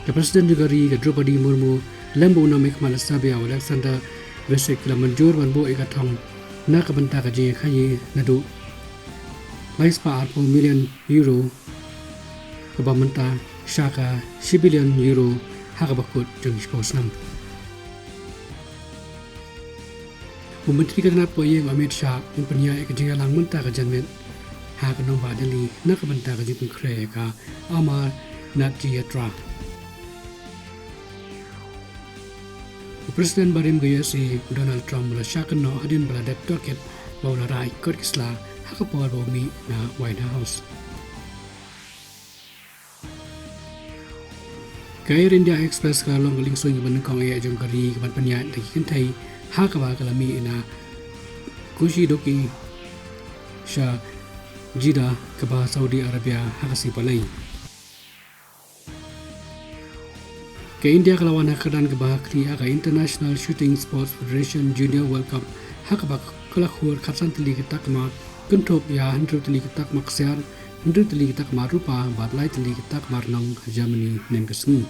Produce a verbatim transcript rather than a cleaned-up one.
Ka President jong ka ri ka Droupadi Murmu lem bad u nongmihkhmat Serbia u Aleksandar Vucic ki la mynjur ban buh ïa ka thong na ka bynta ka jingïakhaïi naduh lai spah arphew million euro kaba mynta sha ka shi billion euro ha kaba kut jong shiphew snem. U Myntri ka tnat poh ïing Amit Shah un pynïaid ïa ka jingïalang mynta ka janmiet ha ka nongbah Delhi na ka bynta ka jingpynkhreh ïa ka Amarnath Yatra. U President barim ka U S A u Donald Trump u la shah kynnoh hadien ba la dep tohkit ba u la rah ïa ki kot ki sla ha ka por ba u mih na White House. Ka Air India Express ka la long ka liengsuiñ kaba nyngkong eh jong ka ri kaban pynïaid da ki kynthei ha kaba ka la mih na Kashid Doki sha Jeddah kaba Saudi Arabia ha ka sngi Palei. Ka India ka la wan ha ka kyrdan kaba ha khlieh ha ka International Shooting Sports Federation Junior World Cup ha kaba ka la khur khatsan tylli ki takma, kynthup ïa hynriew tylli ki takma ksiar, hynriew tylli ki takma rupa bad lai tylli ki takma rnong ha Germany hynnin ka sngi.